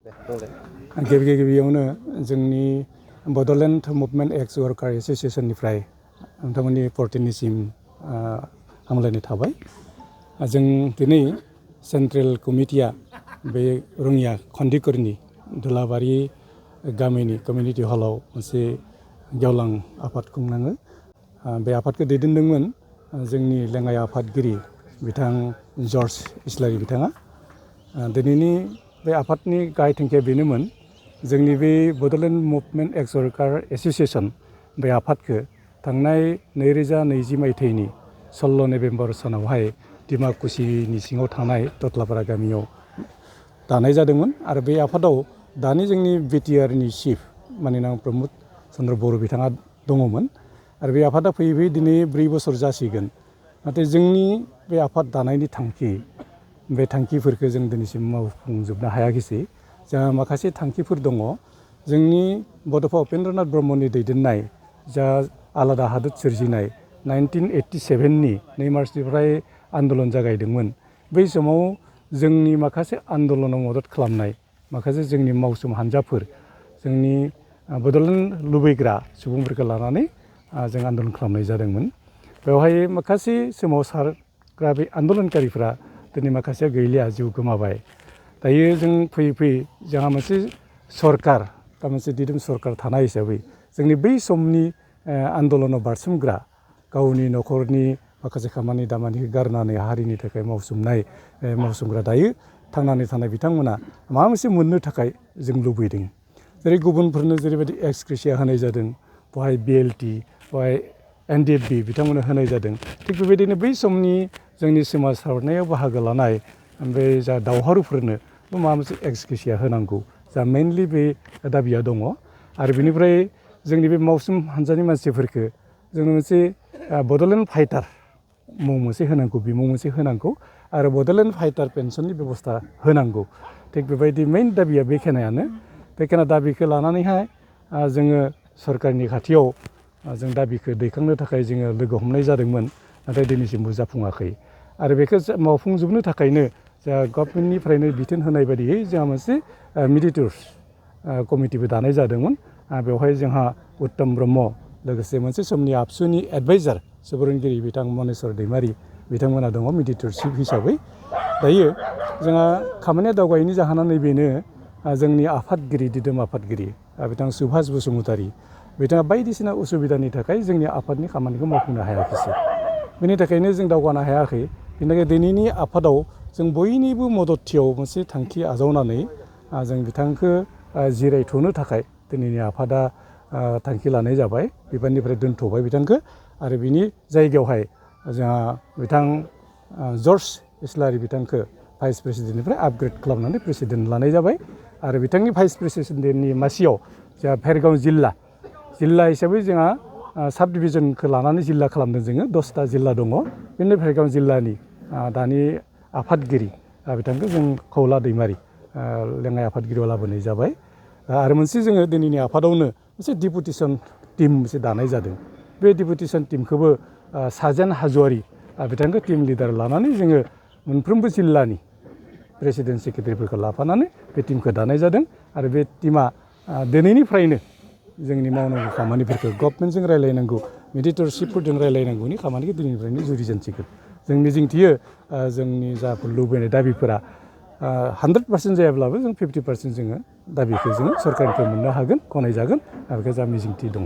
गिबियावनो जोंनि बड'लेण्ड मुभमेन्ट एक्स वर्कार एस'सिएशननिफ्राय नोंथांमोननि पार्टिनिसिम हामलायनाय थाबाय। जों दिनै सेन्ट्रेल कमिटिया बे रङिया खन्दिकरनि धुलाबारि गामिनि कमिउनिटि हलाव मोनसे गेवलां आफाद खुंनाङो। बे आफादखौ दैदेनदोंमोन जोंनि लेङाइ आफादगिरि बिथां जर्ज इस्लारि बिथाङा। दिनैनि बे आफादनि गाहाय थांखिया बेनोमोन जोंनि बे बड'लेण्ड मुभमेन्ट एक्स वर्कार एस'सिएशन बे आफादखौ थांनाय 2020 मायथाइनि 16 नभेम्बर सानावहाय डिमाकुसिनि सिङाव थानाय ततलापारा गामियाव दानाय जादोंमोन। आरो बे आफादाव दानि जोंनि बिटिआरनि चिफ माननीय प्रमद चन्द्र बर' बिथाङा दङमोन। आरो बे आफादा फैयै फैयै दिनै 4 बोसोर जासिगोन। नाथाय जोंनि बे आफाद दानायनि थांखि बे थांखिफोरखौ जों दिनैसिम मावफुंजोबनो हायाखिसै। जोंहा माखासे थांखिफोर दङ। जोंनि बड'फा उपेन्द्रनाथ ब्रह्मनि दैदेननाय जा आलादा हादोर सोरजिनाय 1987नि 2 मार्चनिफ्राय आन्दलन जागायदोंमोन। बै समाव जोंनि माखासे आन्दलनाव मदद खालामनाय माखासे जोंनि मावसोम हान्जाफोर जोंनि बड'लेण्ड लुबैग्रा सुबुंफोरखौ लानानै जों आन्दलन खालामनाय जादोंमोन। बेवहाय माखासे सोमावसारग्रा बे आन्दलनकारिफ्रा दिनै माखासेया गैलिया, जिउ गोमाबाय। दायो जों फैयै फैयै जोंहा मोनसे सरकार बा मोनसे दिदोम सरकार थानाय हिसाबै जोंनि बै समनि आन्दलनाव बारसोमग्रा गावनि न'खरनि माखासे खामानि दामानिखौ गारनानै हारिनि थाखाय मावसोमग्रा दायो थांनानै थानाय बिथांमोना माबा मोनसे मोननो थाखाय जों लुबैदों। जेरै गुबुनफोरनो जेरैबायदि एक्स ग्रेसिया होनाय जादों, बहाय बिएलटि, बहाय एनडिएफबि बिथांमोननो होनाय जादों। थिग बेबायदिनो बै समनि जोंनि सोमावसारनायाव बाहागो लानाय बे जा दावहारुफोरनो माबा मोनसे एक्स ग्रेसिया होनांगौ जा मेइनलि बे दाबिया दङ। आरो बेनिफ्राय जोंनि बे मावसोम हान्जानि मानसिफोरखौ जोंनो मोनसे बड'लेण्ड फाइटार मुं मोनसे होनांगौ, बिमुं मोनसे होनांगौ आरो बड'लेण्ड फाइटार पेन्सननि बेब'स्था होनांगौ। थिग बेबायदि मेइन दाबिया बेखिनियानो। बेखिनि दाबिखौ लानानैहाय जोङो सरकारनि खाथियाव जों दाबिखौ दैखांनो थाखाय जोङो लोगो हमनाय जादोंमोन। नाथाय दिनैसिमबो जाफुङाखै। आरो बेखौ मावफुंजोबनो थाखायनो जोंहा गभर्नमेन्टनिफ्रायनो बिथोन होनाय बायदियै जोंहा मोनसे मिडिएटर्स कमिटिबो दानाय जादोंमोन। बेवहाय जोंहा उत्तम ब्रह्म लोगोसे मोनसे समनि आबसुनि एडभाइजार सुबुरुनगिरि बिथां मनेस्वर दैमारि बिथांमोना दङ मिडिएटरशिप हिसाबै। दायो जोंहा खामानिया दावगायैनि जाहोना नैबेनो जोंनि आफादगिरि दिदोम आफादगिरि बिथां सुभाष बसुमतारी बिथाङा बायदिसिना उसुबिदानि थाखाय जोंनि आफादनि खामानिखौ मावफुंनो हायाखिसै। बेनि थाखायनो जों दावगानो हायाखै। बेनि थाखाय दिनैनि आफादाव जों बयनिबो मददथियाव मोनसे थांखि आजावनानै जों बिथांखौ जिरायथ'नो थाखाय दिनैनि आफादा थांखि लानाय जाबाय। बिबाननिफ्राय दोनथ'बाय बिथांखौ। आरो बिनि जायगायावहाय जोंहा बिथां जर्ज इस्लारि बिथांखौ भाइस प्रेसिडेन्टनिफ्राय आपग्रेड खालामनानै प्रेसिडेन्ट लानाय जाबाय। आरो बिथांनि भाइस प्रेसिडेन्टनि मासियाव जोंहा भेरगाव जिल्ला हिसाबै जोंहा साब डिभिजनखौ लानानै जिल्ला खालामदों जोङो। 10टा जिल्ला दङ। बेनो भेरगाव जिल्लानि दानि आफादगिरि बिथांखौ जों खौला दैमारि लेङाइ आफादगिरियाव लाबोनाय जाबाय। आरो मोनसे जोङो दिनैनि आफादावनो मोनसे डेपुटेसन टिम मोनसे दानाय जादों। बे डेपुटेसन टिमखौबो साजेन हाज'वारि बिथांखौ टिम लिडार लानानै जोङो मोनफ्रोमबो जिल्लानि प्रेसिडेन्ट सेक्रेटारिफोरखौ लाफानानै बे टिमखौ दानाय जादों। आरो बे टिमा दिनैनिफ्रायनो जोंनि मावनांगौ खामानिफोरखौ गभर्नमेन्टजों रायलायनांगौ, मिडिएटरशिपफोरजों रायलायनांगौनि खामानिखौ दिनैनिफ्रायनो जुरिजेनसिगोन। जों मिजिंथियो जोंनि जाफोर लुबैनाय दाबिफोरा 100% जायाब्लाबो जों 50% जोङो दाबिखौ जोङो सरकारनिफ्राय मोननो हागोन, गनायजागोन। आरो बेखौ जा मिजिंथि दङ।